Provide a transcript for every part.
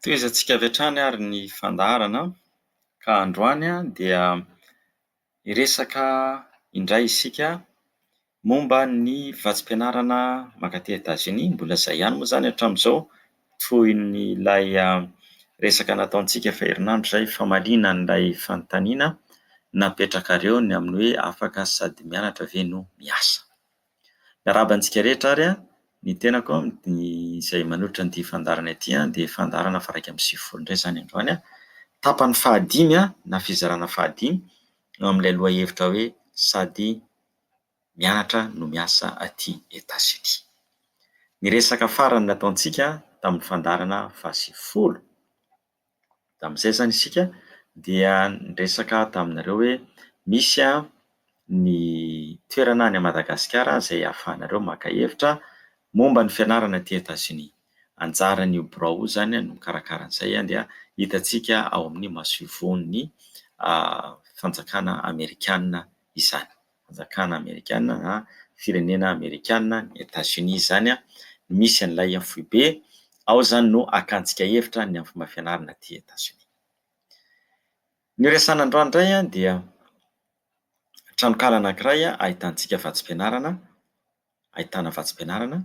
Tohizantsika avy hatrany ary ny fandaharana ka androany dia hiresaka indray isika momba ny vatsim-pianarana mankaty Etazonia. Mbola izay ihany moa izany hatramin'izao toy ny ilay resaka nataontsika fa herinandro izay famaliana an'ilay fanontaniana napetrakareo ny amin'ny hoe afaka sady mianatra ve no miasa. Miarahaba antsika rehetra ary ny tenako izay manolotra an'ity fandaharana ity dia fandaharana faha 91 indray izany androany. Tapany fahadimy na fizarana fahadimy eo amin'ilay lohahevitra hoe sady mianatra no miasa aty Etazonia. Ny resaka farany nataontsika tamin'ny fandaharana faha-90. Tamin'izay izany isika dia niresaka taminareo hoe misy ny toerana any Madagasikara izay ahafahanareo maka hevitra momba ny fianarana aty Etazonia. Anjaran'io birao io izany no mikarakara an'izay dia hitantsika ao amin'ny masoivohon'ny fanjakana amerikana izany. Fanjakana amerikana na firenena amerikana, ny Etats-Unis izany no misy an'ilay foibe, ao izany no hakantsika hevitra ny amin'ny fomba fianarana aty Etats-Unis. Ny horesahana androany indray dia tranonkala anankiray ahitantsika vatsim-pianarana. ahitana vatsim-pianarana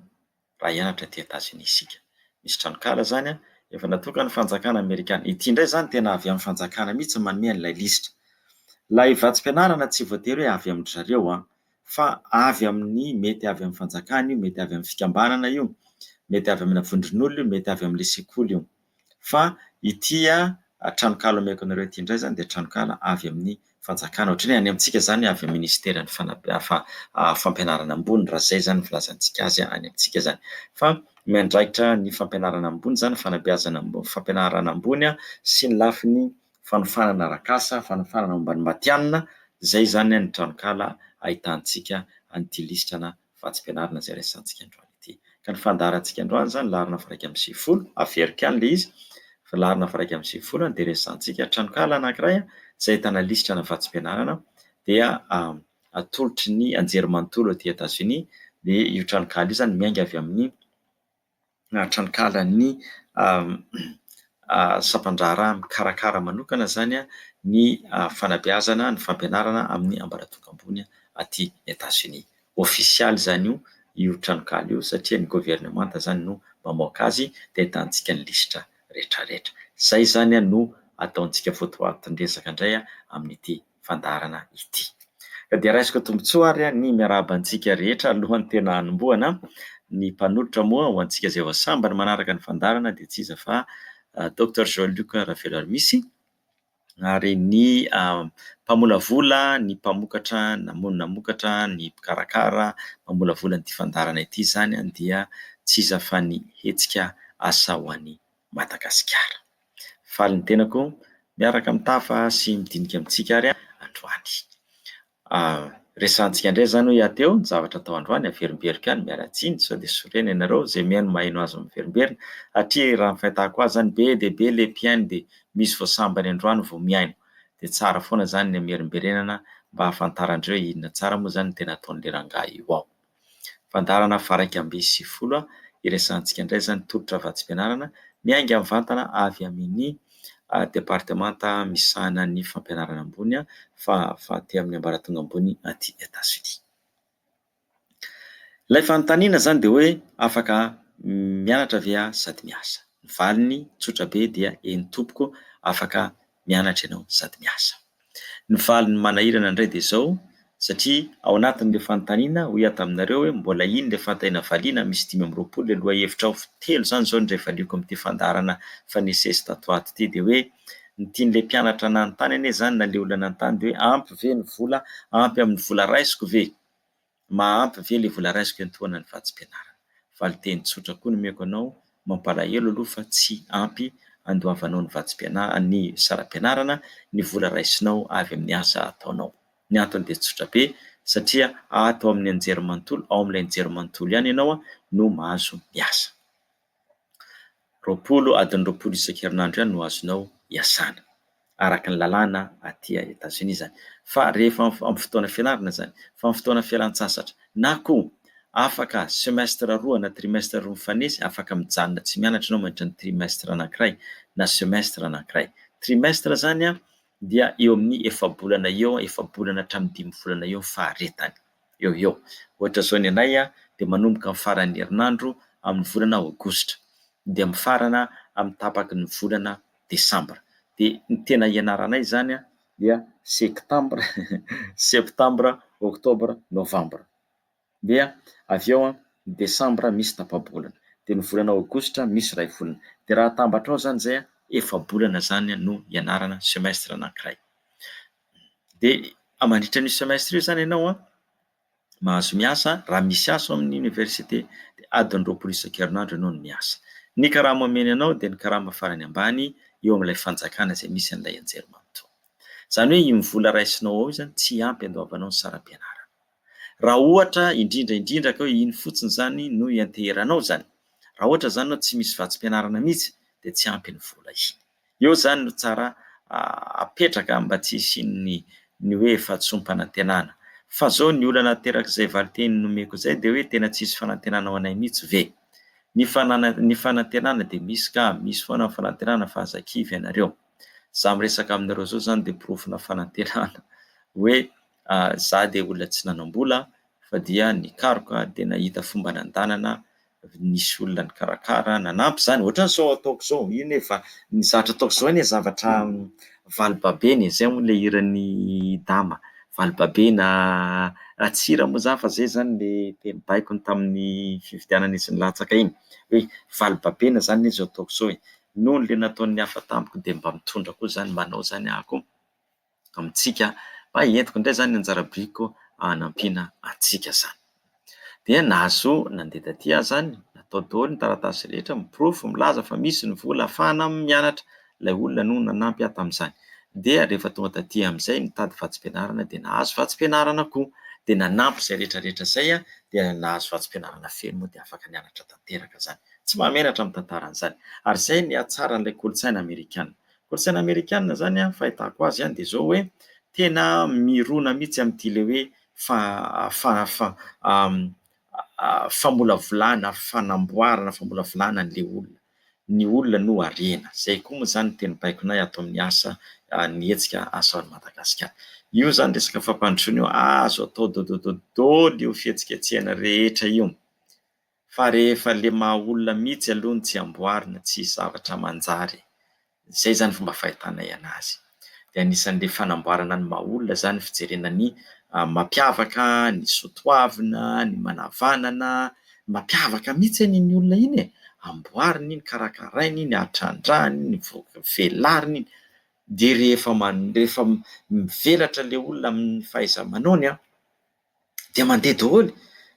raha hianatra aty Etazonia isika. Misy tranonkala izany efa natokan'ny fanjakana amerikana. Ity indray izany tena avy amin'ny fanjakana mihitsy manome an'ilay lisitra. Ilay vatsim-pianarana tsy voatery hoe avy amin-dry zareo an, fa avy amin'ny mety avy amin'ny fanjakana io, mety avy amin'ny fikambanana io, mety avy amina vondron'olona io, mety avy amin'ilay sekoly io. Fa ity tranonkala omeko anareo ity indray izany dia tranonkala avy amin'ny fanjakana. Ohatran'ny hoe any amintsika izany avy amin'ny ministeran'ny fampianarana ambony raha izay izany ny filazantsika azy any amintsika izany. Fa miandraikitra ny fampianarana ambony izany, fanabeazana ambony, fampianarana ambony sy ny lafiny fanofanana arak'asa, fanofanana momba ny matihanina, izay izany ny tranonkala ahitantsika an'ity lisitra na vatsim-pianarana izay resahantsika androany ity. Ka ny fandaharantsika androany izany laharana faha 91, averiko ihany ilay izy, fa laharana faha 91 dia resahantsika tranonkala anankiray izay ahitana lisitra ana vatsim-pianarana dia atolotry ny anjerimanontolo aty Etazonia dia io tranonkala io izany miainga avy amin'ny tranonkalan'ny sampan-draharaha mikarakara manokana izany ny fanabeazana, ny fampianarana amin'ny ambaratonga ambony aty Etazonia. Ofisialy izany io io tranonkala io satria ny governemanta izany no mamoaka azy dia ahitantsika ny lisitra rehetrarehetra. Izay izany no ataontsika votoatin-dresaka indray amin'ity fandaharana ity. Ka dia raisiko tombontsoa ary ny miarahaba antsika rehetra alohan'ny tena hanombohana. Ny mpanolotra moa ho antsika izay vao sambany manaraka ny fandaharana dia tsy iza fa Docteur Jean Luc Raveloarimisy ary ny mpamolavola, ny mpamokatra, namokatra, ny mpikarakara mamolavola an'ity fandaharana ity izany dia tsy iza fa ny hetsika Asa ho an'i Madagasikara. Faly ny tenako miaraka mitafa sy midinika amintsika ary androany. Resahantsika indray izany hoy aho teo ny zavatra atao androany, averimberiko ihany, miala tsiny sao dia sorena ianareo izay mihaino maheno azy miverimberina satria raha ny fahitako azy izany be dia be ilay mpihaino dia misy vao sambany androany vao mihaino dia tsara foana izany ny hamerimberenana mba hahafantaran-dreo hoe inona tsara moa izany no tena ataon'ilay rangahy io ao. Fandaharana faha 91 iresahantsika indray izany tolotra vatsim-pianarana miainga mivantana avy amin'ny departemanta misahana ny fampianarana ambony fa aty amin'ny ambaratonga ambony aty Etazonia. Ilay fanontaniana izany dia hoe afaka mianatra ve aho sady miasa? Ny valiny tsotra be dia eny tompoko afaka mianatra ianao sady miasa. Ny valiny manahirana indray dia izao, satria ao anatin'ilay fanontaniana, hoy aho taminareo hoe mbola iny ilay fanontaniana valiana, misy 25 ilay lohahevitra ao, telo izany izao no indray valiako amin'ity fandaharana fanesesy tato ho ato ity, dia hoe ny tian'ilay mpianatra nanontany anie izany na ilay olona nanontany dia hoe ampy ve ny vola, ampy amin'ny vola raisiko ve? Mahampy ve ilay vola raisiko hiantohana ny vatsim-pianarana? Valinteny tsotra koa no omeko anao, mampalahelo aloha fa tsy ampy andoavanao ny vatsim-pianarana, ny saram-pianarana, ny vola raisinao avy amin'ny asa ataonao. Ny antony dia tsotra be, satria ato amin'ny anjerimanontolo, ao amin'ilay anjerimanontolo ihany ianao no mahazo miasa. 20, adiny 20 isan-kerinandro ihany no azonao iasana, araka ny lalàna aty Etazonia izany. Fa rehefa amin'ny fotoana fianarana izany, fa amin'ny fotoana fialan-tsasatra, na koa afaka semestre roa na trimestre roa mifanesy, afaka mijanona tsy mianatra ianao mandritra ny trimestre anankiray. na semestre anankiray. Trimestre izany dia eo amin'ny efa-bolana eo, efa-bolana hatramin'ny dimy volana eo ny faharetany, eo ho eo. Ohatra izao ny anay dia manomboka amin'ny faran'ny herinandro amin'ny volana aogositra dia mifarana amin'ny tapaky ny volana desambra. Dia ny tena ianaranay izany dia sektambra, septambra, oktobra, novambra. Dia avy eo ny desambra misy tapa-bolana, dia ny volana aogositra misy iray volana. Dia raha atambatra ao izany izay efa-bolana izany no ianarana semestre anankiray. Dia mandritra an'io semestre io izany ianao an, mahazo miasa, raha misy asa ao amin'ny oniversite dia adiny 20 isan-kerinandro ianao no miasa. Ny karama omeny anao dia ny karama farany ambany eo amin'ilay fanjakana izay misy an'ilay anjerimanontolo. Izany hoe iny vola raisinao ao io izany tsy ampy andoavanao ny saram-pianarana. Raha ohatra, indrindra indrindra ka hoe iny fotsiny izany no ianteheranao izany, raha ohatra izany ianao tsy misy vatsim-pianarana mihitsy dia tsy ampy iny vola iny. Eo izany no tsara apetraka mba tsy hisian'ny ny hoe fahadisoam-panantenana. Fa izao ny olana aterak'izay valinteny nomeko izay dia hoe tena tsisy fanantenana ho anay mihitsy ve? Ny fanana- ny fanantenana dia misy ka, misy foana ny fanantenana fa aza kivy ianareo. Za miresaka aminareo izao izany dia porofona fanantenana hoe Za dia olona tsy nanam-bola fa dia nikaroka dia nahita fomba nandanana, nisy olona nikarakara nanampy izany, ohatran'izao ataoko izao, io anie va- ny zavatra ataoko izao anie zavatra valibabena e, zay moa ilay hiran'i Dama, valibabena, tsy hira moa izany fa zay izany ilay teny baikony tamin'ny fifidianana izy nilatsaka iny, hoe valibabena izany anie izao ataoko izao e, noho ilay nataon'ny hafa tamiko dia mba mitondra koa izany, manao izany aho koa. amintsika fa entiko indray izany ny anjara birikiko hanampiana antsika izany. Dia nahazo nandeha taty aho izany, natao daholo ny taratasy rehetra, ny porofo milaza fa misy ny vola ahafahana mianatra, ilay olona no nanampy ahy tamin'izany. Dia rehefa tonga taty amin'izay nitady vatsim-pianarana dia nahazo vatsim-pianarana koa, dia nanampy izay rehetra rehetra izay aho dia nahazo vatsim-pianarana feno moa dia afaka nianatra tanteraka izany. Tsy mahamenatra mitantara an'izany. Ary izay ny hatsaran'ilay kolontsaina amerikana. Kolontsaina amerikana izany an, fahitako azy an, dia izao hoe tena mirona mihitsy amin'ity ilay hoe fa- famolavolana, fanamboarana, famolavolana an'ilay olona. Ny olona no harena. Izay koa moa izany ny teny baikonay ato amin'ny asa, ny hetsika Asa ho an'i Madagasikara. Io izany resaka fampandrosoana io, azo atao dododododolo io fihetsiketsehana rehetra io. Fa rehefa le maha olona mitsy aloha no tsy amboarina tsy hisy zavatra manjary e! Zay zany fomba fahitanay anazy. De anisan'le fanamboarana ny maha olona zany fijerena ny mampiavaka, ny soatoavina, ny manavanana, mampiavaka mitsy anie iny olona iny e! Amboarina iny, karakaraina iny, atrandrahana iny, velarina iny, de rehefa rehefa mivelatra le olona amin'ny fahaiza-manaony an! dia mandeha daholo,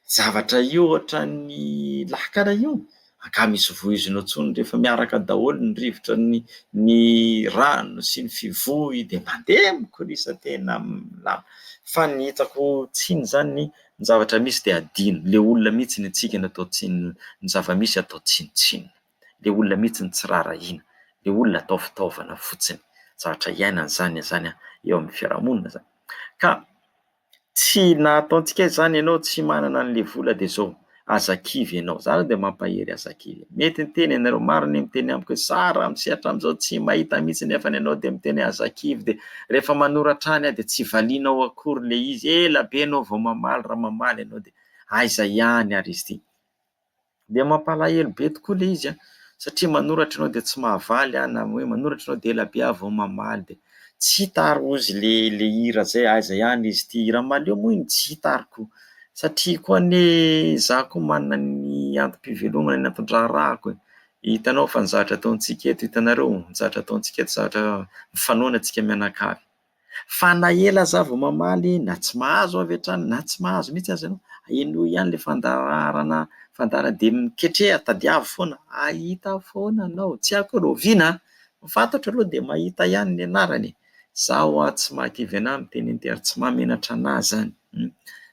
zavatra io ohatran'ny lakana io, angaha misy voizina intsony rehefa miaraka daholo ny rivotra ny ny rano sy ny fivoy dia mandeha mikorisa tena milamina, fa ny hitako tsiny izany ny zavatra misy dia adino, ilay olona mihitsy ny antsika no atao tsinona, ny zava-misy atao tsinontsinona, ilay olona mihitsy no tsy raharahiana, ilay olona atao fitaovana fotsiny, zavatra iainana izany izany eo amin'ny fiarahamonina izany ka. Tsy nataontsika izany ianao tsy manana an'le vola dia zao, aza kivy ianao, za aloha dia mampahery aza kivy, mety niteny ianareo, maro ny miteny amiko hoe za ramose hatramin'izao tsy mahita mihitsy nefa ianao dia miteny hoe aza kivy dia rehefa manoratra any aho dia tsy valianao akory le izy, ela be ianao vao mamaly raha mamaly ianao dia aiza ihany ary izy ity. Dia mampalahelo be tokoa ilay izy an, satria manoratra ianao dia tsy mahavaly aho na hoe manoratra ianao dia ela be aho vao mamaly dia tsy hita ary hozy ilay ilay hira izay aiza ihany izy ity, hira mahaleo moa iny tsy hita ary ko, satria koa anie izaho koa manana ny antom-pivelomana, ny anton-draharahako e, hitanao fa ny zavatra ataontsika eto hitanareo, ny zavatra ataontsika eto zavatra mifanohana isika mianakavy. Fa na ela aza vao mamaly na tsy mahazo avy hatrany na tsy mahazo mihitsy aza ianao, henoy ihany ilay fandaharana, fandaharana dia miketreha, tadiavo foana, hahita foana anao, tsy haiko hoe rahoviana an, ny fantatro aloha dia mahita ihany ny anarany e! Izaho ho'a tsy mahakivy an'ahy miteny an'ity ary tsy mahamenatra an'ahy izany.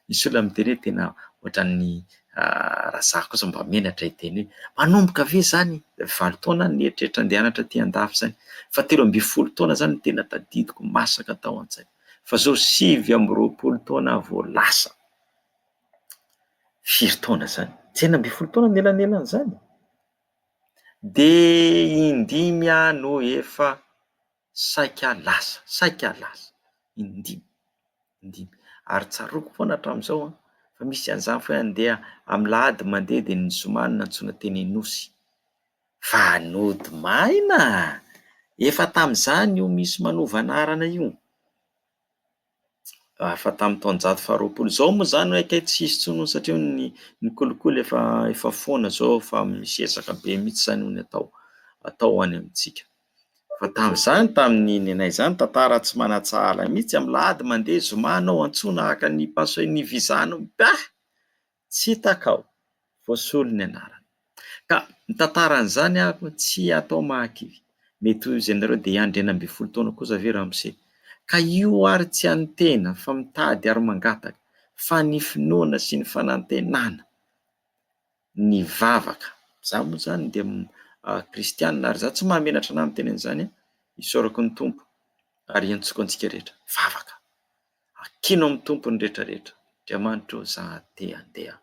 Misy olona miteny hoe tena ohatran'ny raha izaho kosa mba menatra hiteny hoe manomboka ve izany? Valo taona aho nieritreritra handeha hianatra aty andafy izany, fa 13 taona izany no tena tadidiko masaka tao an-tsaiko, fa izao 29 taona aho vao lasa. Firy taona izany? Tsy 16 taona ny elanelan'izany? Dia indimy aho no efa saika lasa, saika lasa, indimy, indimy. Ary tsaroako foana hatramin'izao an, fa misy an'izany foana andeha amin'ny lahady mandeha dia ny zoma no nantsoina teny Anosy. Fa nody maina! Efa tamin'izany io misy manova anarana io. Efa tamin'ny taonjato faharoapolo. Izao moa izany hoe kay tsy hisy intsony hono satria ny ny kolikoly efa efa foana izao fa misy ezaka be mihitsy izany hono atao atao any amintsika. Fa tamin'izany tamin'ny nenay izany tantara tsy manan-tsahala mihitsy amin'ny lahady mandeha zoma anao antsoina haka ny passe ny visa anao bah! Tsy hitako ao, voasolo ny anarana. Ka ny tantaran'izany aho tsy atao mahakivy. Mety ho izy ianareo dia hiandry 16 taona kosa ve ramose? Ka io ary tsy an'ny tena fa mitady ary mangataka fa ny finoana sy ny fanantenana, ny vavaka. Za moa izany dia kristianina ary za tsy mahamenatra anah miteny an'izany an! Isaorako ny Tompo ary iantsoko antsika rehetra, vavaka. Ankino amin'ny Tompo ny rehetra rehetra. Andriamanitra ô za te handeha.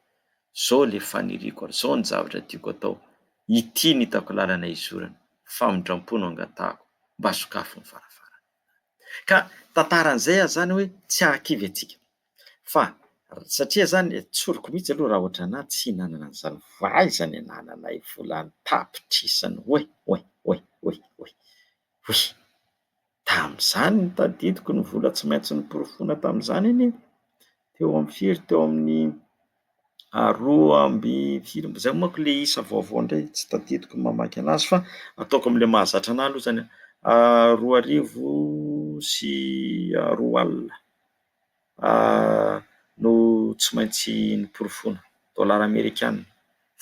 Zao le faniriako ary zao ny zavatra tiako atao. Ity ny hitako lalana hizorana. Famindrampo no angatahako. Mba sokafy ny varavarana. Ka tantaran'izay aza zany hoe tsy hahakivy antsika. Fa satria zany tsoriko mihitsy aloha raha ohatranà tsy nanana an'izany vaiza ny anananay vola an-tapitrisany oe oe oe oe oe oe. Tamin'izany no tadidiko ny vola tsy maintsy noporofoina tamin'izany anie, teo amin'ny firy, teo amin'ny roa amby firy, izay manko ilay isa vaovao indray tsy tadidiko ny mamaky an'azy fa ataoko amin'ilay mahazatra an'ahy aloha izany an, 2002 no tsy maintsy noporofoina, dolara amerikanina.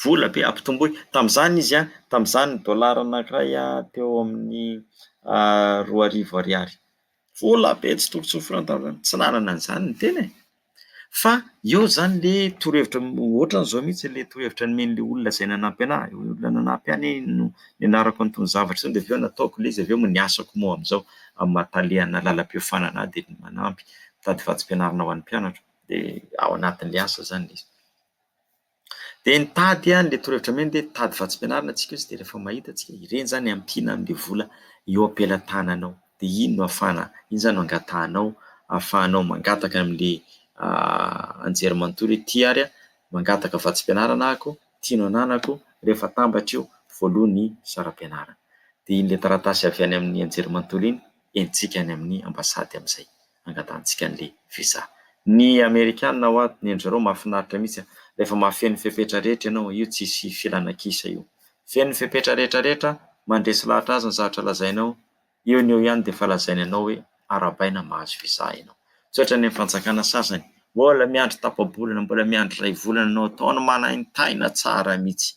Vola be, ampitomboy. Tamin'izany izy an, tamin'izany ny dolara anankiray teo amin'ny 2000 ariary. Vola be tsy tokony tsofina tamin'izany, tsy nanana an'izany ny tena e! Fa eo izany le torohevitra, ohatran'izao mihitsy le torohevitra nomen'ilay olona izay nanampy anah, io olona nanampy ahy anie no nianarako an'itony zavatra itony dia avy eo nataoko ilay izy, avy eo moa ny asako moa amin'izao amin'ny maha tale ana lalam-piofanana ahy dia manampy mitady vatsim-pianarana ho an'ny mpianatra dia ao anatin'ilay asa izany ilay izy. Dia nitady an, ilay torohevitra omeny dia nitady vatsim-pianarana tsika izy dia rehefa mahita tsika, ireny izany ampiana amin'ilay vola eo am-pelatananao. Dia iny no ahafahana, iny izany no angatahanao, ahafahanao mangataka amin'ilay anjerimanontolo hoe ity ary an, mangataka vatsim-pianarana aho, ity no ananako, rehefa atambatra io, voaloa ny saram-pianarana. Dia iny ilay taratasy avy any amin'ny anjerimanontolo iny, entintsika any amin'ny ambasady amin'izay. angatahantsika an'le visa. Ny amerikana hoa ny an-dry zareo mahafinaritra mihitsy rehefa mahafeno ny fepetra rehetra ianao, io tsisy filana kisa io. Feno ny fepetra rehetra rehetra, mandresy lahatra azy ny zavatra lazainao, eo no eo ihany dia efa lazainy anao hoe arahabaina mahazo visa ianao. Tsy ohatran'ny amin'ny fanjakana sasany, mbola miandry tapa-bolana, mbola miandry iray volana ianao, ataony manaintaina tsara mihitsy.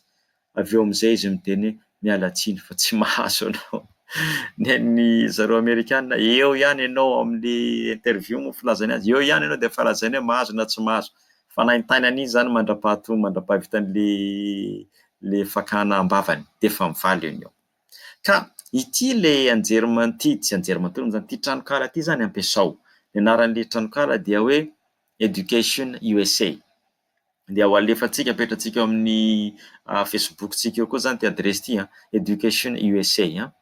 Avy eo amin'izay izy miteny hoe miala tsiny fa tsy mahazo anao. Ny an'ny zareo amerikana, eo ihany ianao amin'ilay interview moa filazany azy, eo ihany ianao dia efa lazainy hoe mahazo na tsy mahazo. Fanaintainana iny izany mandra-pahatonga, mandra-pahavitan'ilay ilay fakana am-bavany dia efa mivaly eo no eo. Ka ity ilay anjerimanontolo, tsy anjerimanontolo moa izany, ity tranonkala ity izany ampiasao. Ny anaran'ilay tranonkala dia hoe Education USA. Dia ho alefantsika, apetratsika eo amin'ny Facebook-tsika eo koa izany ity adiresy ity an, Education USA an,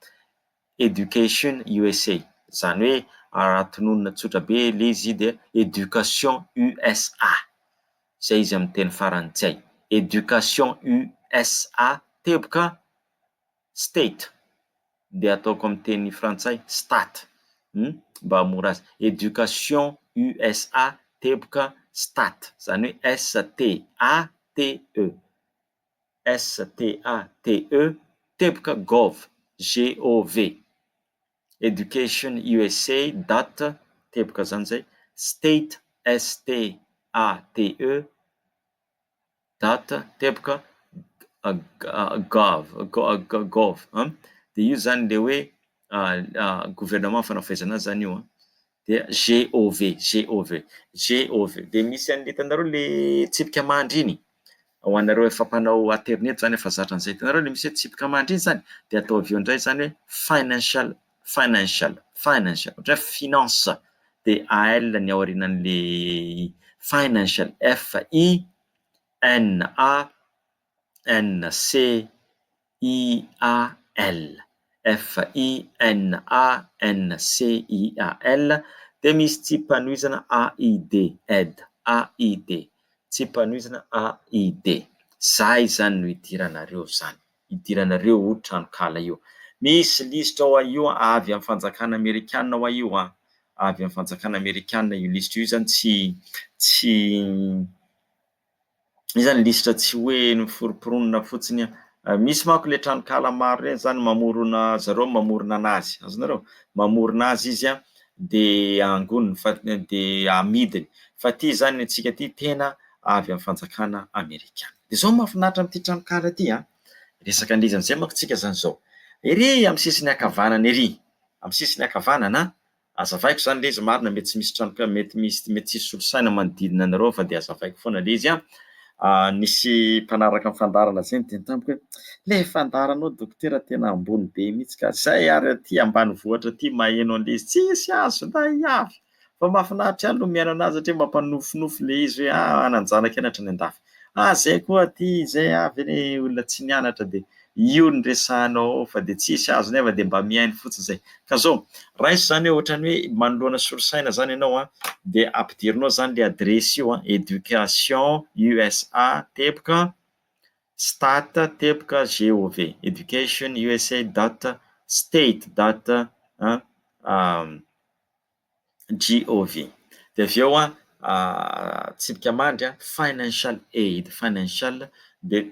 Education USA, izany hoe raha tononina tsotra be ilay izy dia Education USA, izay izy amin'ny teny farantsay, Education USA teboka state dia ataoko amin'ny teny frantsay stat mba hahamora azy, education USA teboka stat izany hoe S T A T E, S T A T E teboka gov, G O V, education USA dot teboka izany izay state S T A T E date teboka gov gov an, dia io zany le hoe gouvernement fanao fahaizana azy zany io an, dia GOV GOV GOV dia misy an'le hitanareo le tsipika mandry iny, ho anareo efa mpanao aterineto zany efa zatra an'izay, hitanareo le misy hoe tsipika mandry iny zany dia ataovy eo indray zany hoe financial financial financial ohatra hoe finance dia AL ny aorianan'le i, financial F I N A N C. I A L, F I N A N C I A L, dia misy tsipanohizana A I D, aid, A I D, tsipanohizana A I D. Zay zany no idiranareo zany, idiranareo io tranonkala io. Misy lisitra ao io avy amin'ny fanjakana amerikana ao io an, avy amin'ny fanjakana amerikana io lisitra io zany tsy tsy Io zany lisitra tsy hoe noforomporonina fotsiny an. Misy manko le tranonkala maro ireny zany mamorona zareo mamorona anazy, azonareo? Mamorona azy izy an de angoniny fa de amidiny. Fa ty zany ny antsika ty tena avy amin'ny fanjakana amerikana. De zao mahafinaritra amin'ity tranonkala ity an, resaka an'iza amin'izay manko tsika zany zao. Ery amin'ny sisiny ankavanana ery, amin'ny sisiny ankavanana Azavaiko zany le izy marina mety tsy misy trano mety misy mety tsisy solosaina manodidina anareo fa de azavaiko foana le izy an! Nisy mpanaraka ny fandaharana zay niteny tamiko hoe le fandaharanao dokotera tena ambony be mihitsy ka, zay ary aty ambanivohitra aty maheno an'le izy tsisy azonay avy fa mahafinaritra ihany aloha mihaino anazy satria mampanofinofy le izy hoe ah hanan-janaka hianatra any an-dafy, ah zay koa aty zay avy anie olona tsy nianatra de io no resahanao ao fa dia tsisy azo nefa dia mba mihaino fotsiny izay. Ka zao, raiso zany hoe ohatran'ny hoe manoloana solosaina zany ianao an, dia ampidirinao zany le adiresy io an, education usa teboka stat teboka gov, education usa dot state dot an. GOV. Dia avy eo an, tsipika mandry an, financial aid, financial dia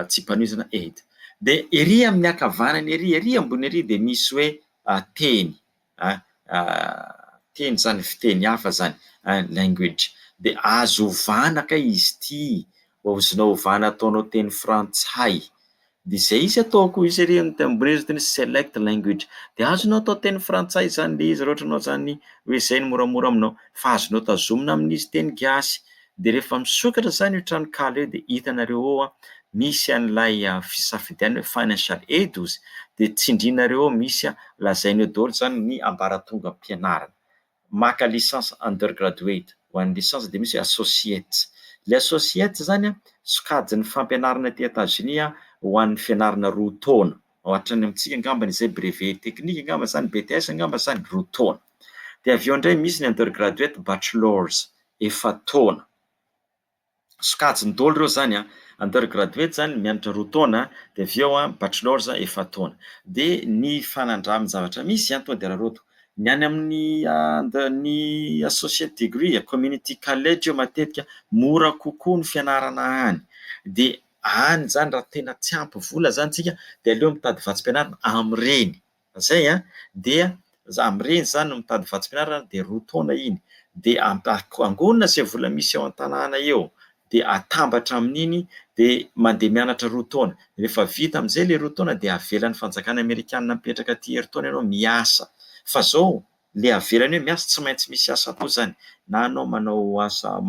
tsipanohizana aid. Dia ery amin'ny ankavanana ery, ery ambony ery dia misy hoe teny, teny izany fiteny hafa izany, language. Dia azo ovana kay izy ity, azonao ovana ataonao teny frantsay. Dia izay izy ataoko izy ery amin'ny ambony ery teny select language dia azonao atao teny frantsay izany ilay izy raha ohatra ianao izany hoe izay no moramora aminao fa azonao tazomina amin'izy teny gasy. Dia rehefa misokatra izany io tranonkala io dia hitanareo ao an, misy an'ilay fisafidianana hoe financial aid ozy dia tsindrinareo ao misy lazainy eo daholo izany ny ambaratongam-pianarana. maka licence undergraduate, ho an'ny licence dia misy hoe associate. Ilay associate izany an, sokajin'ny fampianarana aty Etazonia ho an'ny fianarana roa taona, ohatran'ny amintsika angambany izay brevet technique angamba izany, BTS angamba izany, roa taona. Dia avy eo indray misy ny undergraduate bachelors, efa-taona. Sokajiny daholo ireo izany an! Undergraduate izany mianatra roa taona dia avy eo an bachelors efa-taona. Dia ny fanandramin-javatra misy an tonga dia araraoto. Ny any amin'ny ny associate degree, community college io matetika mora kokoa ny fianarana any. Dia any izany raha tena tsy ampy vola izany isika dia aleo mitady vatsim-pianarana amin'ireny. Zay an, dia amin'ireny izany no mitady vatsim-pianarana dia roa taona iny, dia angonina izay vola misy ao an-tanàna eo dia atambatra amin'iny dia mandeha mianatra roa taona, rehefa vita amin'izay ilay roa taona dia avelan'ny fanjakana amerikana mipetraka aty herintaona ianao miasa, fa zao le avelany hoe miasa tsy maintsy misy asa koa zany, na anao manao asa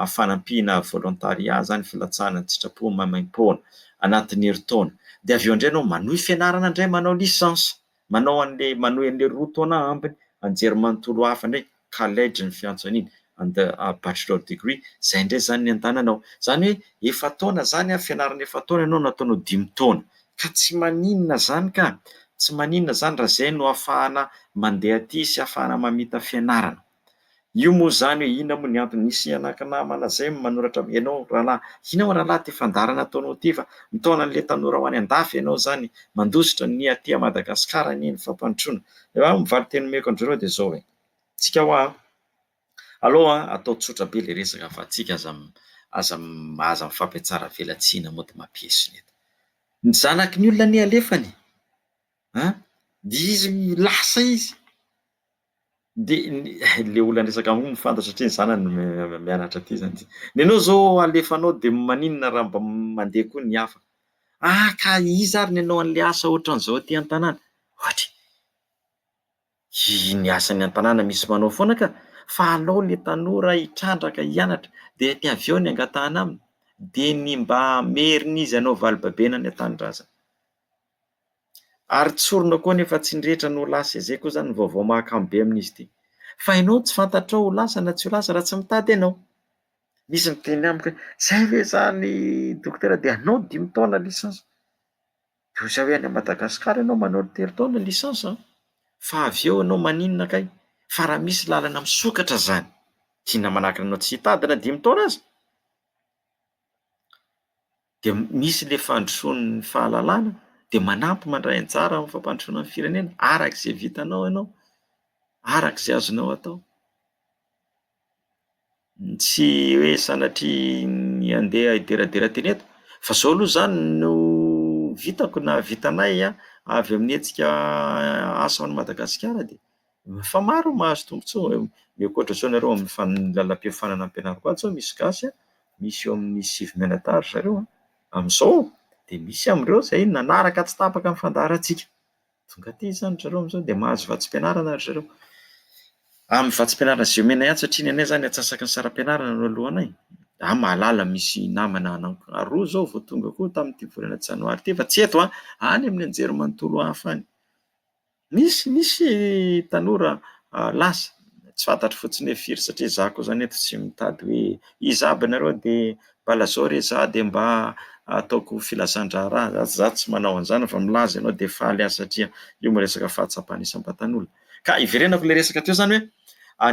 fanampiana volontariat zany filatsahana an-tsitrapo maimaimpoana anatin'ny herintaona, de avy eo indray anao manohy fianarana indray manao licence, manao an'le manohy an'le roa taona ambiny, anjerimanontolo hafa indray, college ny fiantso an'iny, and bachelor degree, zay indray zany ny andananao, zany hoe efa-taona zany an, fianarana efa-taona ianao no ataonao dimy taona, ka tsy maninona zany ka, tsy maninona zany raha zay no ahafahana mandeha aty sy ahafahana mamita fianarana. Io moa zany hoe inona moa ny antony, nisy anaka namana zay manoratra amiko, ianao rahalahy, inona moa rahalahy ity fandaharana ataonao ity fa mitaona an'ilay tanora ho any an-dafy ianao zany, mandositra ny aty Madagasikara anie ny fampandrosoana. Ny valinteny omeko an-dry zareo dia zao e, tsika hoa Alou an, atao tsotra be le resaka fa tsika aza aza aza mifampiatsara velatsiana mody mampiesona eto. Ny zanaky ny olona anie alefany e! An! De izy lasa izy, de le olona niresaka amiko moa fantatra satria ny zanany mianatra aty zany ty. Ny anao zao alefanao de maninona raha mba mandeha koa ny hafa? Ah ka iza ary ny hanao an'le asa ohatran'izao aty an-tanàna? Ohatry. Ny asan'ny an-tanàna misy manao foana ka! Fa alao le tanora hitrandraka hianatra dia ny avy eo ny angatahana aminy dia ny mba hamerina izy hanao valibabena any an-tanindrazana. Ary tsorina koa anefa tsy ny rehetra no ho lasa e, zay koa zany ny vaovao mahakamo be amin'izy ity. Fa ianao tsy fantatrao ho lasa na tsy ho lasa raha tsy mitady ianao. Misy miteny amiko hoe zay ve zany dokotera dia hanao dimy taona licence? Toy izay hoe any Madagasikara ianao manao 3 taona licence an, fa avy eo ianao maninona kay? Fa raha misy lalana misokatra zany, tiana manakana anao tsy hitady na 5 taona aza? Dia misy le fandrosoan'ny fahalalana dia manampy mandray anjara amin'ny fampandrosoana ny firenena araka izay vitanao ianao, araka izay azonao atao. Tsy hoe sanatria ny handeha hideradera teny eto fa zao aloha zany no vitako na vitanay avy amin'ny hetsika asa ao Madagasikara dia efa maro ny mahazo tombontsoa. Ny ankoatra izao nareo amin'ny lalam-piofanana ampianariko ato zao misy gasy misy eo amin'ny 9 mianadahy ry zareo amin'izao dia misy amin'ireo izay nanaraka tsy tapaka ny fandaharantsika. Tonga aty izany ry zareo amin'izao dia mahazo vatsim-pianarana ry zareo. Amin'ny vatsim-pianarana izay omenay ato satria ny anay izany antsasaky ny saram-pianarana no alohanay. Za mahalala misy namana anankiroa izao vao tonga koa tamin'ity volana janoary ity fa tsy eto an, any amin'ny anjerimanontolo hafa any. Misy, misy tanora lasa, tsy fantatro fotsiny hoe firy satria za koa izany eto tsy mitady hoe iza aby nareo dia mba lazao re za dia mba ataoko filazan-draharaha, za tsy manao an'izany fa milaza ianao dia faly aho satria io miresaka fahatsapana isam-batan'olona. Ka iverenako ilay resaka teo izany hoe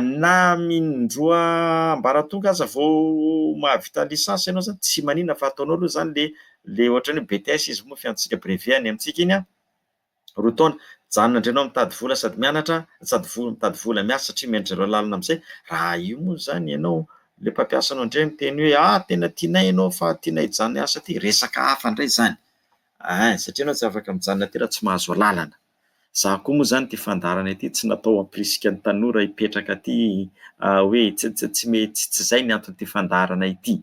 na mindroa ambaratonga aza vao mahavita licence ianao izany tsy maninona fa ataonao aloha izany le le ohatran'ny hoe BTS izy moa fiantsika brevet any amintsika iny an. 2 taona, mijanona indray ianao mitady vola sady mianatra sady vola mitady vola miasa satria omen-dry zareo lalana amin'izay, raha io moa izany ianao ilay mpampiasa anao indray miteny hoe ah tena tianay ianao fa tianay hijanona hiasa aty, resaka hafa indray izany, ein satria ianao tsy afaka mijanona aty raha tsy mahazo alalana. Za koa moa izany ity fandaharana ity tsy natao hampirisika ny tanora hipetraka aty hoe tsy tsy tsy mety tsy izay ny anton'ity fandaharana ity.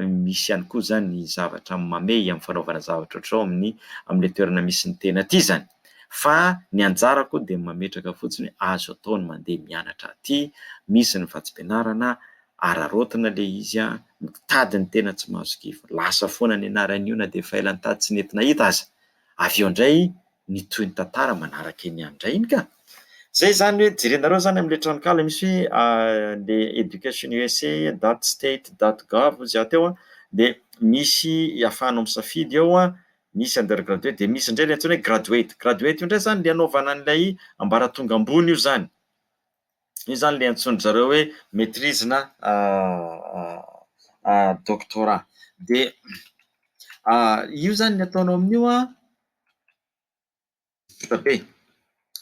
Misy ihany koa izany ny zavatra mamehy amin'ny fanaovana zavatra ohatr'izao amin'ny amin'ilay toerana misy ny tena aty izany. Fa ny anjarako dia mametraka fotsiny hoe azo atao ny mandeha mianatra aty, misy ny vatsim-pianarana, araraotina ilay izy an, mitady ny tena tsy mahazo kivy, lasa foana ny anaran'io na dia efa ela nitady tsy nety nahita aza. Avy eo indray ny tohin'ny tantara manaraka eny ihany indray iny ka. Zay izany hoe jerenareo izany amin'ilay tranonkala misy hoe le education usa dot state dot gov hoy za teo an, dia misy ahafahanao misafidy eo an, misy undergraduate dia misy indray ilay antsoina hoe graduate. Graduate io indray izany ilay anaovana an'ilay ambaratonga ambony io izany. Io izany ilay antsoin-dry zareo hoe maitrise na doctorat. Dia io izany ny ataonao amin'io an. Tsotra be.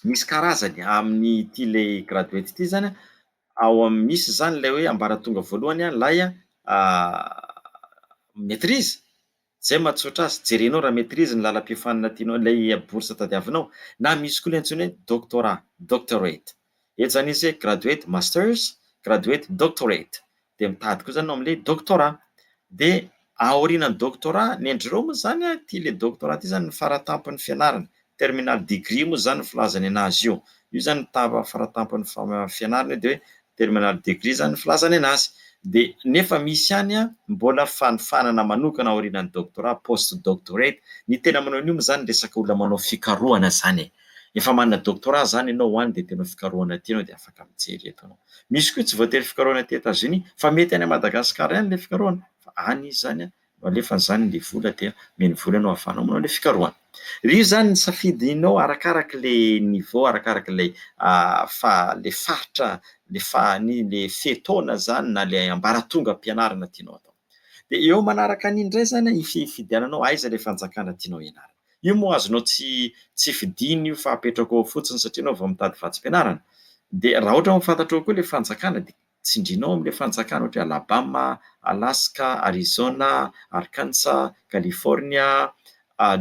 Misy karazany amin'ity ilay graduate ity izany an, ao amin'ny misy izany ilay hoe ambaratonga voalohany an, ilay maitrise, izay mahatsotra azy, jerenao raha maitrise ny lalam-piofanana tianao, ilay bourse tadiavinao, na misy koa ilay antsoina hoe doctorat, doctorate. Eto izany izy hoe graduate masters, graduate doctorate. Dia mitady koa izany ianao amin'ilay doctorat. Dia aorianan'ny doctorat, ny an-dry zareo moa izany an, ity ilay doctorat ity izany no faratampon'ny fianarana. Terminal degree moa izany ny filazany an'azy io. Io izany ny faratampon'ny fianarana io dia hoe terminal degree izany ny filazany an'azy. Dia nefa misy ihany an, mbola fanofanana manokana aorianan'ny doctorat, post doctorate. Ny tena manao an'io moa izany resaka olona manao fikarohana izany e. Efa manana doctorat izany ianao ho any dia tena fikarohana aty ianao dia afaka mijery eto ianao. Misy koa tsy voatery fikarohana aty Etazonia fa mety any Madagasikara ihany ilay fikarohana fa any izy izany no alefany izany ilay vola dia omeny vola ianao ahafahanao manao ilay fikarohana. Io izany ny safidinao arakaraka ilay niveau, arakaraka ilay fa ilay faritra, ilay fa ny ilay fe-taona izany na ilay ambaratongam-pianarana tianao atao. Dia eo manaraka an'iny indray izany hifidiananao aiza ilay fanjakana tianao hianarana. Io moa azonao tsy tsy fidina io fa apetrako ao fotsiny satria ianao vao mitady vatsim-pianarana. Dia raha ohatra moa fantatrao koa ilay fanjakana dia tsindrinao amin'ilay fanjakana ohatra hoe Alabama, Alaska, Arizona, Arkansas, California,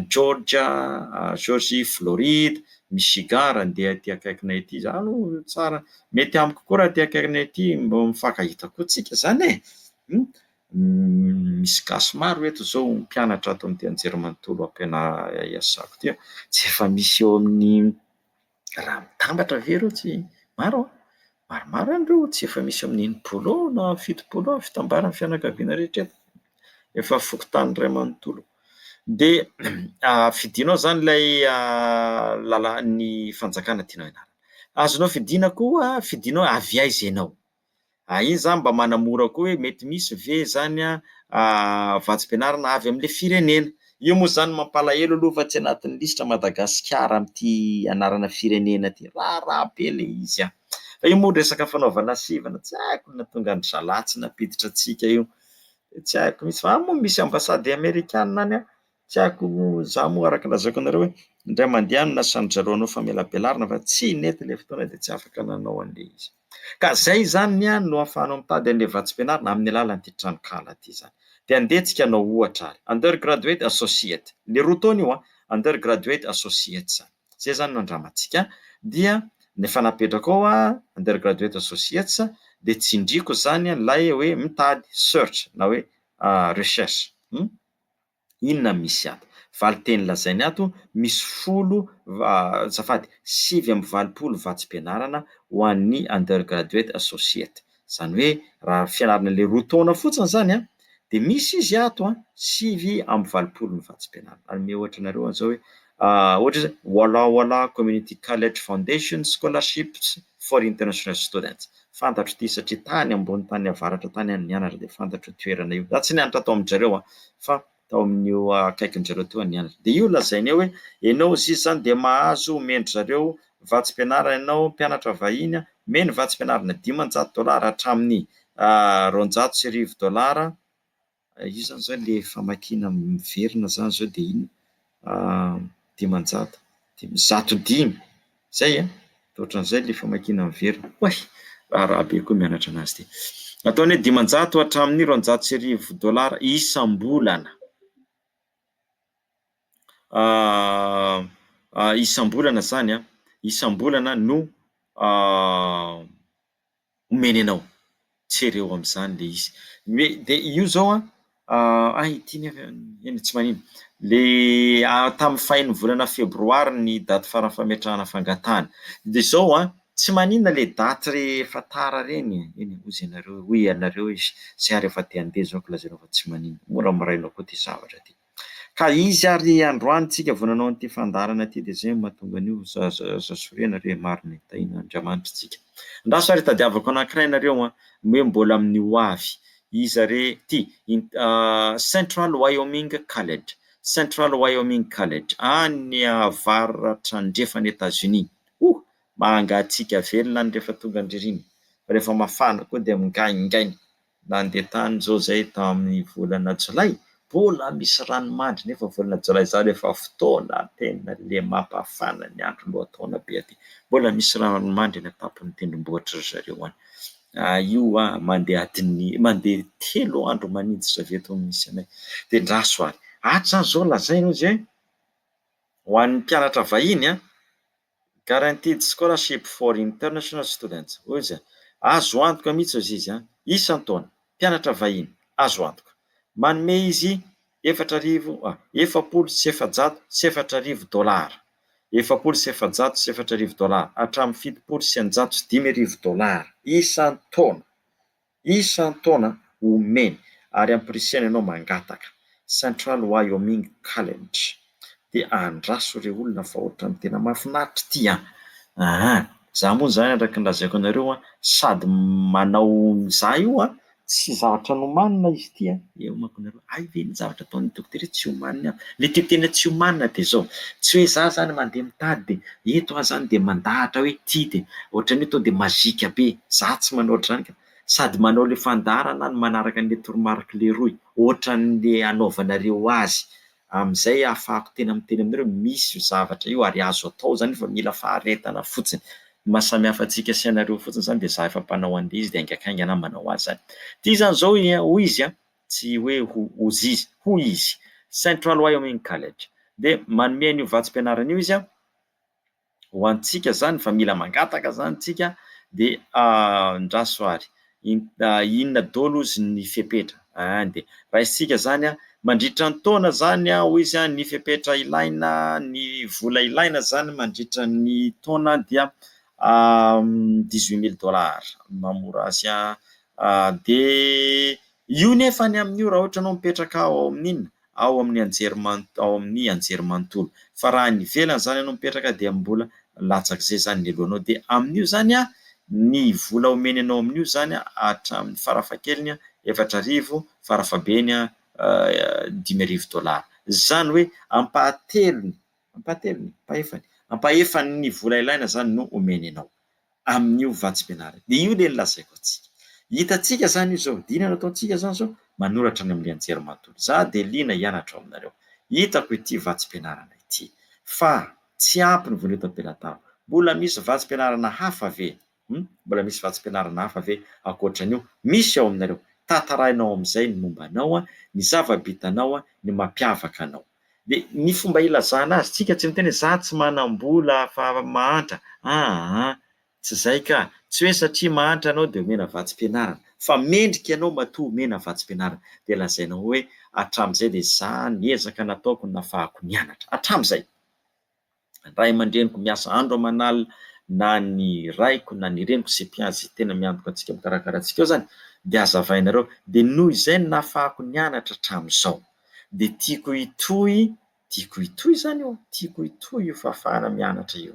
Georgia, Georgie, Floride, Michigan raha andeha aty akaikinay aty za aloha tsara mety amiko koa raha aty akaikinay aty mba mifankahita koa tsika izany e! Misy gasy maro eto izao mpianatra ato amin'ity anjerimanontolo iasako ity, tsy efa misy eo amin'ny raha mitambatra ve ireo tsy maro an, maromaro ihany ireo, tsy efa misy eo amin'ny 60 eo na 70 eo ny fitambaran'ny fianakaviana rehetra eto, efa fokontany iray manontolo. Dia fidinao izany ilay lalàn'ny fanjakana tianao hianarana. Azonao fidina koa, fidinao avy aiza ianao. Iny zany mba manamora koa hoe mety misy ve zany vatsim-pianarana avy amin'ilay firenena. Io moa izany mampalahelo aloha fa tsy anatin'ny lisitra Madagasikara amin'ity anarana firenena ity. Raharaha be ilay izy an! Fa io moa resaka fanaovana sivana, tsy haiko ny nahatonga an-dry zalahy tsy nampiditra antsika io. Tsy haiko mihitsy fa any moa misy ambasady amerikana any an! Tsy haiko, za moa araka ny lazaiko anareo hoe indray mandeha any nasain-dry zareo hanao famelabelarana fa tsy nety ilay fotoana dia tsy afaka nanao an'ilay izy. Ka izay izany ny no ahafahanao mitady an'ilay vatsim-pianarana amin'ny alalan'ity tranonkala ity izany. Dia andeha tsika hanao ohatra ary. Undergraduate Associate. Ilay roa taona io an, Undergraduate Associate izany. Izay izany no andramantsika. Dia ny efa napetrako ao an, Undergraduate Associates, dia tsindriko izany ilay hoe mitady, search na hoe recherche. Inona no misy ato? Valinteny lazainy ato, misy folo, azafady, 89 vatsim-pianarana ho an'ny undergraduate associate. Izany hoe raha fianarana ilay roa taona fotsiny izany an, dia misy izy ato an, 89 ny vatsim-pianarana. Hanome ohatra anareo aho izao hoe, ohatra hoe Walla Walla Community College Foundation Scholarships for International Students. Fantatro ity satria tany ambony tany avaratra tany aho no nianatra dia fantatro io toerana io. Za tsy nianatra tao amin-dry zareo an, fa tao amin'io akaikin-dry zareo teo aho nianatra. Dia io lazainy eo hoe ianao izy izany dia mahazo omen-dry zareo vatsim-pianarana ianao mpianatra vahiny an, omeny vatsim-pianarana 500 dolara hatramin'ny 1200 dolara. Io zany zao le famakiana miverina zany zao dia inona? 500, 105, zay an? Dia ohatran'izay le famakiana miverina. Oay! Raharaha be koa mianatra anazy ity. Ataony hoe 500 hatramin'ny 1200 dolara isam-bolana. Isam-bolana zany an, isam-bolana no omeny anao, jereo amin'izany le izy. Ny hoe dia io zao an, hay ity nefa eny tsy maninona, le tamin'ny fahen'ny volana febroary ny daty faran'ny fametrahana fangatahana, dia zao an, tsy maninona le daty rehefa tara reny e, eny hozy ianareo, hoy ianareo hoe zay ary efa te handeha zao ka lazainao fa tsy maninona, mora mirainao koa ity zavatra ity. Ka izy ary androany tsika vao nanao an'ity fandaharana ity dia izay no mahatonga an'io aza sorena re marina e, tahian'Andriamanitra tsika. Andraso ary tadiavako anankiray nareo an, ny hoe mbola amin'ny ho avy, iza re ity, Central Wyoming College, Central Wyoming College, any avaratra andrefan'i Etats-Unis, oh! Mangatsiaka velona any rehefa tonga ny ririnina, fa rehefa mafana koa dia mingaingaina. Nandeha tany izao izay tamin'ny volana jolay, mbola misy ranomandry nefa volana jolay izany efa fotoana tena le mampafana ny andro lohataona be aty, mbola misy ranomandry any an-tampon'ny tendrombohitra ry zareo any. Io an, mandeha adiny, mandeha telo andro maninjitra avy eto amin'ny misy anay. Dia andraso ary. Ato izany izao lazaina hozy hoe ho an'ny mpianatra vahiny an, Guaranteed scholarship for international students, hoy izy, azo antoka mihitsy hozy izy an, isan-taona, mpianatra vahiny, azo antoka. Manome izy 4000, ah, 440 4000 dolara, 440 4000 dolara hatramin'ny 670 dolara isan-taona. Isan-taona omeny ary ampirisihana ianao mangataka. Central Wyoming College. Dia andraso re olona fa ohatran'ny tena mahafinaritra ity an! Aa! Za moa izany araka ny lazaiko anareo an, sady manao za io an, tsy zavatra nomanina izy ity an, eo manko nareo, hay ve ny zavatra ataon'ny dokotera io tsy omaniny aby, le tiako tena tsy omanina dia izao, tsy hoe za zany mandeha mitady dia eto aho zany dia mandahatra hoe ity dia ohatran'ny hoe tonga dia mazika be, za tsy manao ohatr'izany ka, sady manao le fandaharana aho no manaraka an'le toromarik'i Leroy, ohatran'le anaovanareo azy, amin'izay ahafahako tena miteny aminareo hoe misy io zavatra io ary azo atao izany fa mila faharetana fotsiny, ny maha samy hafa antsika sy anareo fotsiny izany dia za efa mpanao an'le izy dia haingankaingana aho manao azy izany. Ity izany izao hoy izy an, tsy hoe ho hozizy, hoy izy, Central Wyoming College dia manome an'io vatsim-pianarana io izy an, ho antsika izany fa mila mangataka izany tsika dia andraso ary inona daholo ozy ny fepetra an dia raisintsika izany an mandritra ny taona izany an hoy izy an ny fepetra ilaina ny vola ilaina izany mandritra ny taona dia 18 mille dollars mahamora azy an dia io nefa ny amin'io raha ohatra ianao mipetraka ao amin'inona ao amin'ny anjerimanontolo, ao amin'ny anjerimanontolo. Fa raha any ivelany izany ianao mipetraka dia mbola latsak'izay izany ny aloanao. Dia amin'io izany an, ny vola omeny anao amin'io izany an, hatramin'ny farafahakeliny an, 4000, farafahabeny an, 5000 dollars. Izany hoe ampahatelony, ampahatelony, ampahefany, ampahefan'ny vola ilaina izany no omeny anao amin'io vatsim-pianarana. Dia io ilay nolazaiko antsika. Hitantsika izany io izao, dia inona no ataontsika izany izao? Manoratra any amin'ilay anjerimanontolo. Izaho dia liana hianatra ao aminareo. Hitako ity vatsim-pianarana ity. Fa tsy ampy ny vola eto am-pelatanako. Mbola misy vatsim-pianarana hafa ve? Hum? Mbola misy vatsim-pianarana hafa ve ankoatra an'io? Misy ao aminareo. Tantarainao amin'izay ny momba anao, ny zava-bitanao, ny mampiavaka anao. Dia ny fomba ilazana azy, tsika tsy miteny hoe za tsy manam-bola fa mahantra. Aa! Tsy izay ka. Tsy hoe satria mahantra ianao dia omena vatsim-pianarana. Fa mendrika ianao matoa omena vatsim-pianarana. Dia lazainao hoe hatramin'izay dia za niezaka nataoko ny nafahako nianatra. Hatramin'izay. Ny ray aman-dreniko miasa andro aman'alina na ny raiko na ny reniko izay mpiahy izay tena miantoka antsika mikarakara antsika eo izany dia hazavainareo dia noho izay no nahafahako nianatra hatramin'izao dia tiako hitohy tiako hitohy izany io tiako hitohy io fahafahana mianatra io.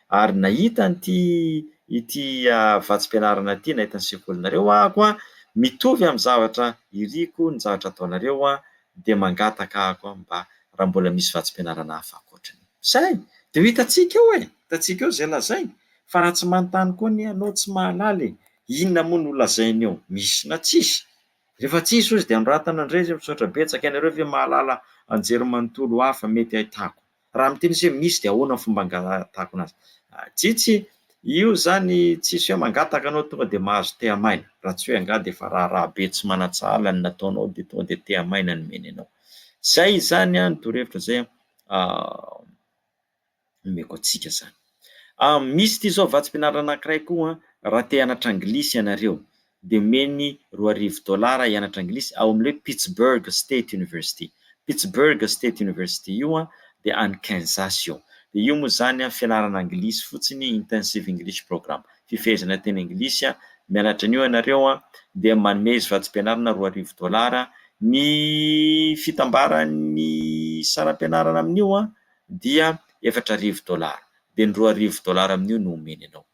Ary nahita an'ity ity vatsim-pianarana ity, nahita ny sekolinareo ahako an, mitovy amin'ny zavatra iriko ny zavatra ataonareo an, dia mangataka ahako mba raha mbola misy vatsim-pianarana hafa ankoatran'io. Izay! Dia ho hitantsika eo e! Hitantsika eo izay lazainy. Fa raha tsy manontany koa anie ianao tsy mahalala e! Inona moa no lazainy eo? Misy na tsisy? Rehefa tsisy hozy dia anoratana indray izy hoe misaotra betsaka, ianareo ve mahalala anjerimanontolo hafa mety ahitako? Raha miteny izy hoe misy dia ahoana ny fomba angatahako anazy? Tsitsy, io izany tsisy hoe mangataka anao tonga dia mahazo tehamaina, raha tsy hoe angaha dia efa raharaha be tsy manan-tsahala ny nataonao dia tonga dia tehamaina no omeny anao. Izay izany an, ny torohevitra izay an, omeko antsika izany. Misy ity izao vatsim-pianarana anankiray koa an, raha te hianatra anglisy ianareo dia omeny 2000 dolara hianatra anglisy ao amin'ilay hoe Pittsburgh State University. Pittsburgh State University io dia any Kansas io. Dia io moa izany fianarana anglisy fotsiny, Intensive English Program, fifehezana teny anglisy, mianatra an'io ianareo dia manome izy vatsim-pianarana 2000 dolara, ny fitambaran'ny saram-pianarana amin'io dia 4000 dolara, dia ny 2000 dolara amin'io no omeny anao.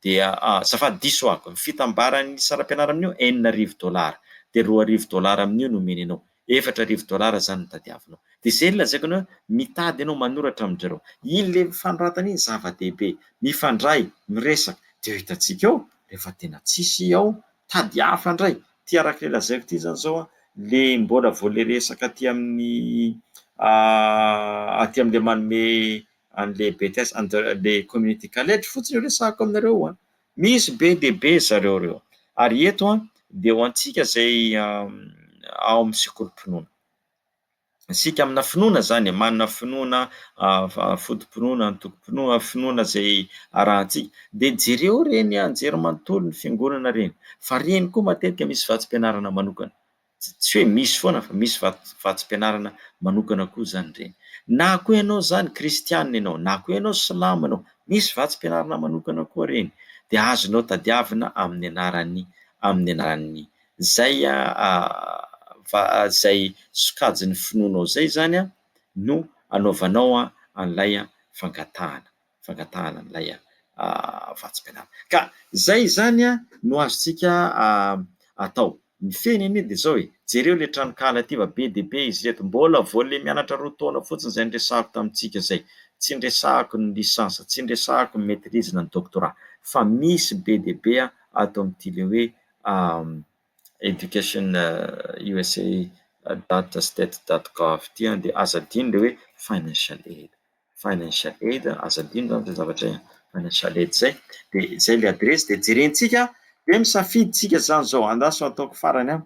dia azafady diso aho, ny fitambaran'ny saram-pianarana amin'io 6000 dolara, dia 2000 dolara amin'io no omeny anao, 4000 dolara izany no tadiavinao. Dia izay no lazaiko anao hoe mitady ianao manoratra amin-dry zareo. Iny ilay fanoratana iny zava-dehibe, mifandray, miresaka, dia ho hitantsika eo rehefa tena tsisy ao, mitady hafa indray. Ity araka ilay lazaiko ity izany izao an, ilay mbola vao ilay resaka aty amin'ny aty amin'ilay manome an'le BTS under le community college fotsiny io resahako aminareo io an! Misy be dia be zareo ireo ary eto an dia ho antsika izay ao amin'ny sekolim-pinoana. Isika amina finoana izany e, manana finoana foto-pinoana, antokom-pinoana, finoana izay arahantsika dia jereo ireny anjerimanontolo ny fiangonana ireny fa ireny koa matetika misy vatsim-pianarana manokana. Tsy hoe misy foana fa misy vatsim-pianarana manokana koa izany ireny. Na koa ianao izany kristianina ianao, na koa ianao silamo ianao, misy vatsim-pianarana manokana koa ireny. Dia azonao tadiavina amin'ny anaran'ny amin'ny anaran'ny izay izay sokajin'ny finoanao izay izany no anaovanao an'ilay fangatahana. fangatahana an'ilay vatsim-pianarana. Ka izay izany no azontsika atao. Ny fehiny anie dia izao e, jereo ilay tranonkala ity fa be dia be izy ireto, mbola vao ilay mianatra 2 taona fotsiny izay niresahako tamintsika izay, tsy niresahako ny licence, tsy niresahako ny maitrise na ny doctorat, fa misy be dia be ato amin'ity ilay hoe education usa dot state dot gov ity dia aza adino ilay hoe financial aid. Financial aid, aza adino zany zay zavatra financial aid zay, de zay le adiresy de jerentsika de misafidy tsika zany zao, andraso ataoko farany an,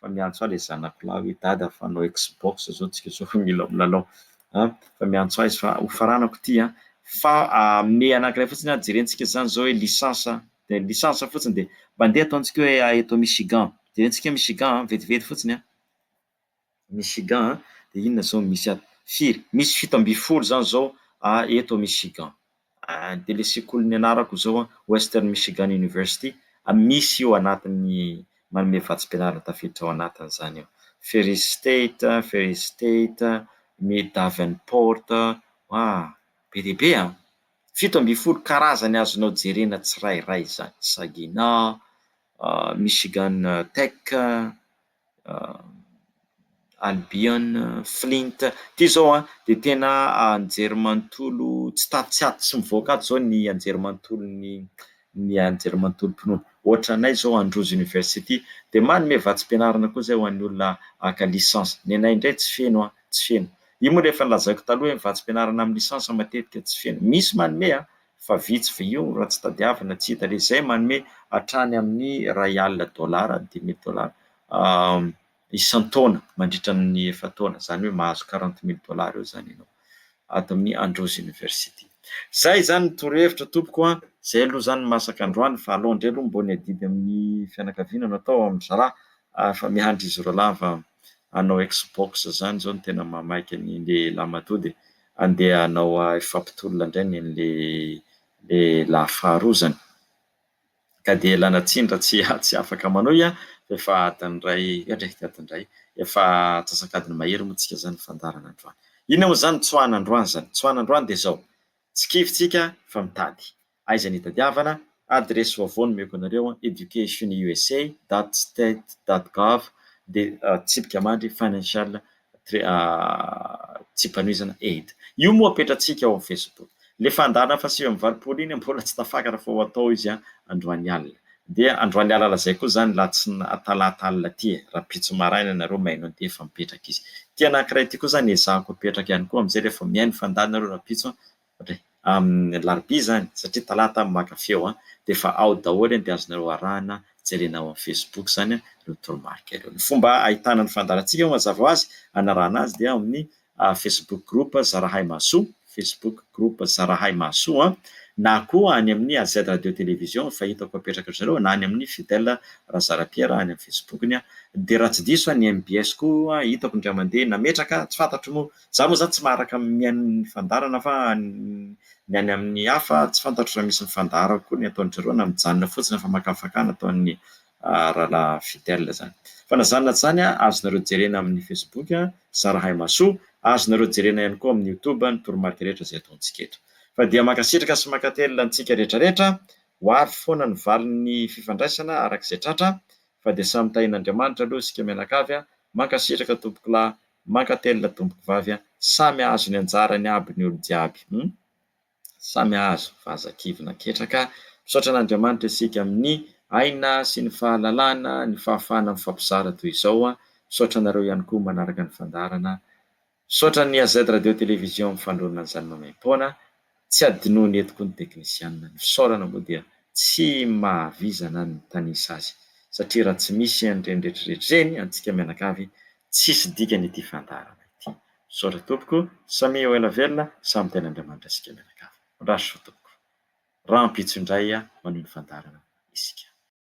fa miantso ahy le zanako lahy hoe dada fa hanao xbox zao tsika zao fa mila milalao an, fa miantso ahy izy fa hofaranako ity an, fa ame anankiray fotsiny aho jerentsika zany zao hoe licence de licence fotsiny de mandeha ataontsika hoe eto Michigan, jerentsika Michigan an, vetivety fotsiny an. Michigan an, dia inona izao no misy ato? Firy? Misy 17 izany izao eto Michigan. Dia ilay sekoly nianarako izao an, Western Michigan University, misy io anatin'ny manome vatsim-pianarana tafiditra ao anatin'izany io. Ferris State, Ferris State, ny Davenport, ah, be dia be an! 17 karazany azonao jerena tsirairay izany. Saginaw, Michigan Tech. Albion, Flint. Ity izao an dia tena anjerimanontolo tsy tato tsy ato tsy mivoaka ato izao ny anjerimanontolon'ny ny anjerimanontolom-pinoana. Ohatra anay izao Androzy University dia manome vatsim-pianarana koa izay ho an'ny olona haka licence. Ny anay indray tsy feno an, tsy feno. Io moa rehefa nolazaiko taloha hoe ny vatsim-pianarana amin'ny licence matetika tsy feno. Misy manome an, fa vitsy fa io raha tsy tadiavina tsy hita ilay izy. Izay manome hatrany amin'ny iray alina dolara, dix mille dollars isan-taona mandritra ny efa-taona, izany hoe mahazo quarante mille dollars eo izany ianao ato amin'ny Andrews University. Izay izany ny torohevitra tompoko an, izay aloha izany ny masaka androany fa alao indray aloha mbô ny adidy amin'ny fianakaviana no atao amin-dry zalahy fa miandry izy roalahy fa hanao Xbox izany izao no tena mahamaika ny lehilahy matoa dia andeha hanao hifampitolona indray ny an'le lehilahy faharoa izany. Ka dia ialana tsiny raha tsy tsy afaka manohy an, fa efa adiny iray, endrey adiny iray, efa antsasak'adiny mahery moa tsika izany ny fandaharana androany. Inona moa izany ny tsoahana androany izany? Ny tsoahana androany dia izao, tsy kivy tsika fa mitady. Aiza ny hitadiavana? Adiresy vaovao nomeko anareo an, educationusa dot state dot gov dia tsipika mandry financial tsipanohizana aid. Io moa apetratsika ao amin'ny Facebook. Ilay fandaharana faha 89 iny mbola tsy tafakatra fa ho atao izy androany alina. Dia androany alina lazaiko koa izany latsina talata alina ity e, rahampitso maraina nareo mihaino an'ity efa mipetraka izy. Ity anankiray ity koa izany ezahako apetraka ihany koa amin'izay rehefa mihaino fandaharana nareo rahampitso Re, amin'ny alarobia izany, satria talata aho maka feo an, dia efa ao daholo an, dia azonareo arahana jerena ao amin'ny Facebook izany an, ireo toromarika ireo. Ny fomba ahitana ny fandaharantsika moa mazava ho azy, hanarahana azy dia ao amin'ny Facebook group Zarahay Mahasoa, Facebook group Zarahay Mahasoa an, na koa any amin'ny AZ Radio Télévision efa hitako apetraka ry zareo, na any amin'ny Fidèle Razarapiera any amin'ny Facebook-ny an, dia raha tsy diso an, ny mbs koa hitako indray mandeha nametraka, tsy fantatro moa Za moa zany tsy maharaka mihaino ny fandaharana fa ny any amin'ny hafa tsy fantatro raha misy mifandaharana koa ny ataon-dry zareo na mijanona fotsiny famakafakana ataon'ny rahalahy Fidèle zany. Fa na zany na tsy zany azonareo jerena amin'ny Facebook Zarahay Mahasoa, azonareo jerena ihany koa amin'ny YouTube ny toromarika rehetra izay ataontsika eto. Fa dia mankasitraka sy mankatelina antsika rehetra rehetra, ho avy foana ny valin'ny fifandraisana araka izay tratra fa dia samy tahian'Andriamanitra aloha isika mianakavy, mankasitraka tompokolahy Mankatelina tompoko vavy a! Samy ahazo ny anjarany aby ny olo jiaby hum! Samy ahazo fa aza kivy na ketraka! Misaotra an'Andriamanitra isika amin'ny aina sy ny fahalalana, ny fahafahana mifampizara toy izao a! Misaotra anareo ihany koa manaraka ny fandaharana. Misaotra ny AZ Radio Télévision amin'ny fanolorana an'izany maimaimpoana. Tsy adinoiny eto koa ny teknisianina. Ny fisaorana moa dia tsy mahavizana ny mitanisa azy satria raha tsy misy an'ireny rehetrarehetra ireny antsika mianakavy tsisy dikany ity fandaharana ity. Misaotra tompoko, samia ho ela velona, samy tahin'Andriamanitra isika mianakavy. Mirary soa tompoko. Rahampitso indray manohy ny fandaharana isika.